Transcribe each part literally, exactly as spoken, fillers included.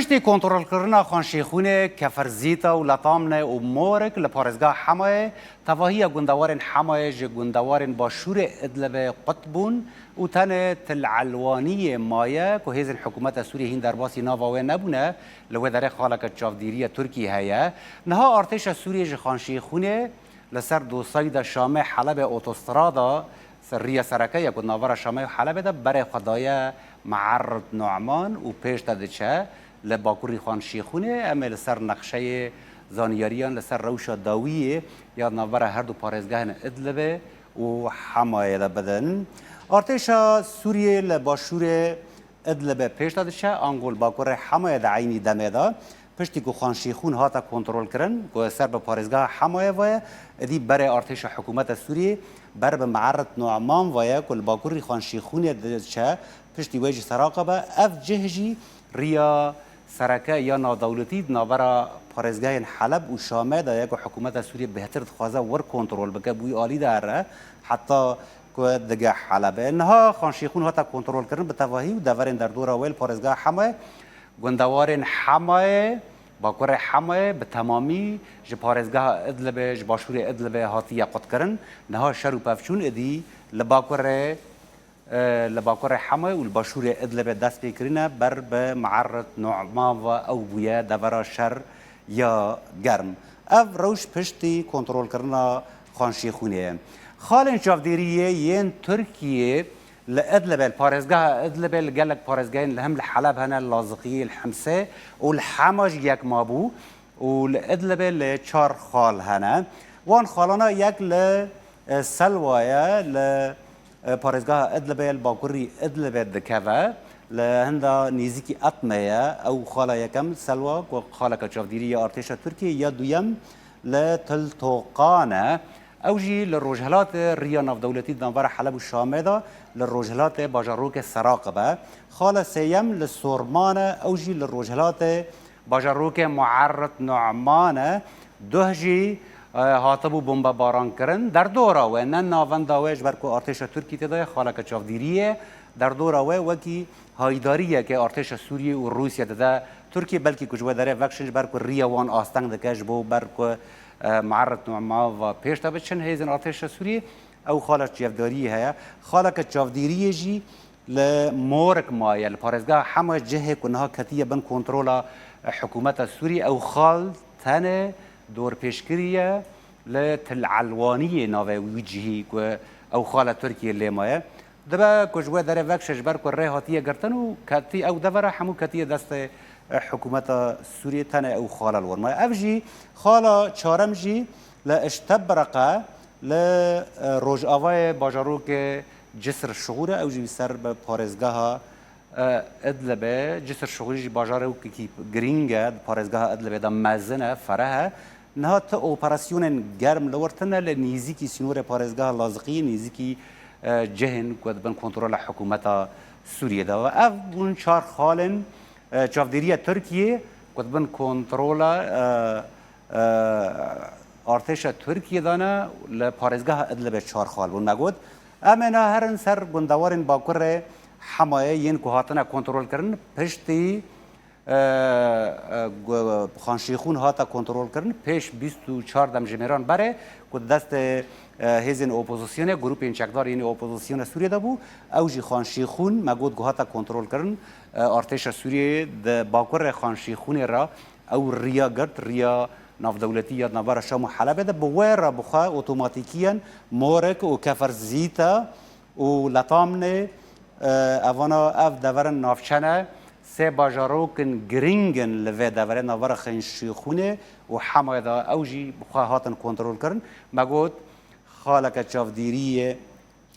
Piştî kontrolkirina Xanşêxûnê, Keferzîta û Letamne û Morik li parêzgeha Hemayê, tevahiya gundewarên Hemayê ji gundewarên başûrê Idlibê qut bûn û tenê Til Elwaniyê maye ku hêzên hikûmeta Sûriyê hîn derbasî nava wê nebûne, li wê derê xaleke çavdîriya Tirkî heye. Niha artêşa Sûriyê ji Xanşêxûnê li ser dosayî de Şamê Helebê otostrada ser riya sereke ya ku navbera Şamê û Helebê de berê xwe daye Meerrit Nu'man û pêş de diçe li bakurî Xan Şêxûnê. Em ê li ser nexşeyê zanyariyan li ser rewşa dawiyê ya navbera her du parêzgehên Idlibê û Hemayê de bidin. Artêşa Sûriyê li başûrê Idlibê pêş de diçe, ango li bakurê Hemayê di eynî demê de. Piştî ku Xan Şîxûn hate kontrolkirin, ku ser bi parêzgeha Hemayê ve ye, êdî berê artêşa hikûmeta Sûriyê ber bi Meerrit Nu'man ve ye, ku li bakurî Xan Şîxûnê diçe, piştî wê jî seraqe be. Ev cih jî riya sereke ya navdewletî di navbera parêzgehên Heleb û Şamê de ye, ku hikûmeta Sûriyê bêhtir dixwaze wir kontrol bike, bi wî alî de here, heta ku dige Helebê. Niha Xan Şîxûn hate kontrolkirin bi tevahî û deverên derdora wê li parêzgeha Hemayê, gundewarên Hemayê, bakurê Hemayê bi temamî ji parêzgeha Idlibê, ji başûrê Idlibê hatiye qutkirin. Niha şer û pevçûn êdî li bakurê, e, li bakurê Hemayê û li başûrê Idlibê dest pê kirine, ber bi Meerrit Nu'man ve ew bûye devera şer ya germ. Ev rewş piştî kontrolkirina Xan Şêxûnê ye. Xalên çavdêriyê yên Tirkiyê li Idlibê, li parêzgeha Idlibê, li gelek parêzgehên li hem li Heleb hene, li Laziqiyê, li Himsê û li Hema jî yek mabû û li Idlibê li çar xal hene. Wan xalana yek li, e, Selwa ye, li, e, parêzgeha Idlibê, li bakurî Idlibê dikeve. Li hinda nêzîkî Etme ye. Ew xala yekem Selwa, ku xaleke çavdêrî ya artêşa Tirkiyê, ya duyem li Til Toqan e. Ew jî li rojhilatê riya navdewletî di navbera Heleb û Şamê de li rojhilatê bajarokê Seraqib e. Xala sêyem li Sorman e, ew jî li rojhilatê bajarokê Muerrit Nu'man e. Duh jî, e, hatibû bombebaran kirin. Derdora wê, ne navenda wê, ji ber ku artêşa Tirkî tê de ye, xaleke çavdêrî ye. Derdora wê wekî haydariyeke artêşa Sûriyê û Rûsya dide Tirkiyê, belkî ku ji wê derê vekişin, ji ber ku riya wan asteng dike, ji bo ber ku, e, Muerrit Nu'man ve pêş de biçin hêzên artêşa Sûriyê. Ew xala çavdêriyê heye. Xaleke çavdêriyê jî li Morik maye, li parêzgeha Hema, cihê ku niha ketiye bin kontrola, e, hikûmeta Sûriyê. Ew xal tenê dorpêçkirî ye li Til Elwaniyê, navê wî cihî ku ew xala Tirkiyê lê maye. Dibe ku ji wê derê vekişe, ji ber ku rê hatiye girtin û ketî ew devera, hemû ketiye destê, e, hikûmeta Sûriyê, tenê ew xala li wir maye. Ev jî xala çarem jî li Îştebreq e, li, e, rojavayê bajarokê Cisr Şixûr e, ew jî ser bi parêzgeha, e, Idlibê. Cisr Şixûrî jî bajarokekî girîng e, di parêzgeha Idlibê de mezin e, fereh e. Niha ti operasyonên germ li wir tune li nêzîkî sînorê parêzgeha Laziqiyê, nêzîkî, e, cihên ku dibin kontrola hikûmeta Sûriyê de. Ev bûn çar xalên, e, çavdêriya Tirkiyê ku dibin kontrola, e, e, artêşa Tirkiyê de ne, li parêzgeha Idlibê çar xal bûn. Me got, em ê niha herin ser gundewarên bakurê Hemayê yên ku hatine kontrolkirin, piştî, e, e, gu-, Xan Şêxûn hate kontrolkirin, pêş bîst û çar demjimêran berê ku di destê, e, hêzên opozisyonê, grûpên çekdar yên opozisyona Sûriyê de bû, ew jî Xan Şêxûn, me got, ku hate kontrolkirin, e, artêşa Sûriyê di bakurê Xan Şêxûnê re ew riya girt, riya navdewletî ya di navbera Şam û Helebê de, bi wê re bi xwe otomatîkiyan Morik û Kefer Zîta û Letamnê, e, evana ev deverin navçe ne, sê bajarokin giring in li vê deverê, navbera Xan Şêxûnê û Hemayê de, ew jî bi xwe hatin kontrolkirin. Me got, xaleke çavdêriyê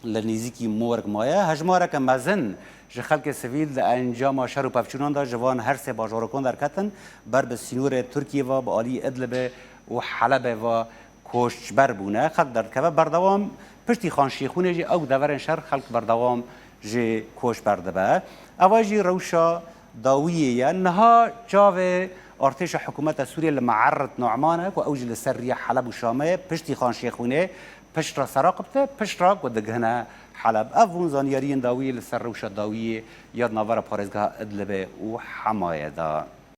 li nêzîkî Morik maye. Hejmareke mezin ji xelkê sivîl di encama şer û pevçûnan de ji van her sê bajarokan derketin, ber bi sînorê Tirkiyê ve, bi alî Idlibê û Helebê ve koçber bûne. Xelk derdikeve berdewam, piştî Xan Şêxûnê jî ew deverên şer xelk berdewam jê koçber dibe. Eva jî rewşa dawiyê ye. Niha çavê artêşa hikûmeta Sûriyê li Meerrit Nu'man e ku ew jî li ser riya Heleb û Şamê ye, piştî Xan Şêxûnê, pişt re Seraqib tê, pişt re ku digihine Heleb. Ev bûn zanyariyên dawiyê li ser rewşa dawiyê ya di navbera parêzgeha Idlibê û Hemayê de.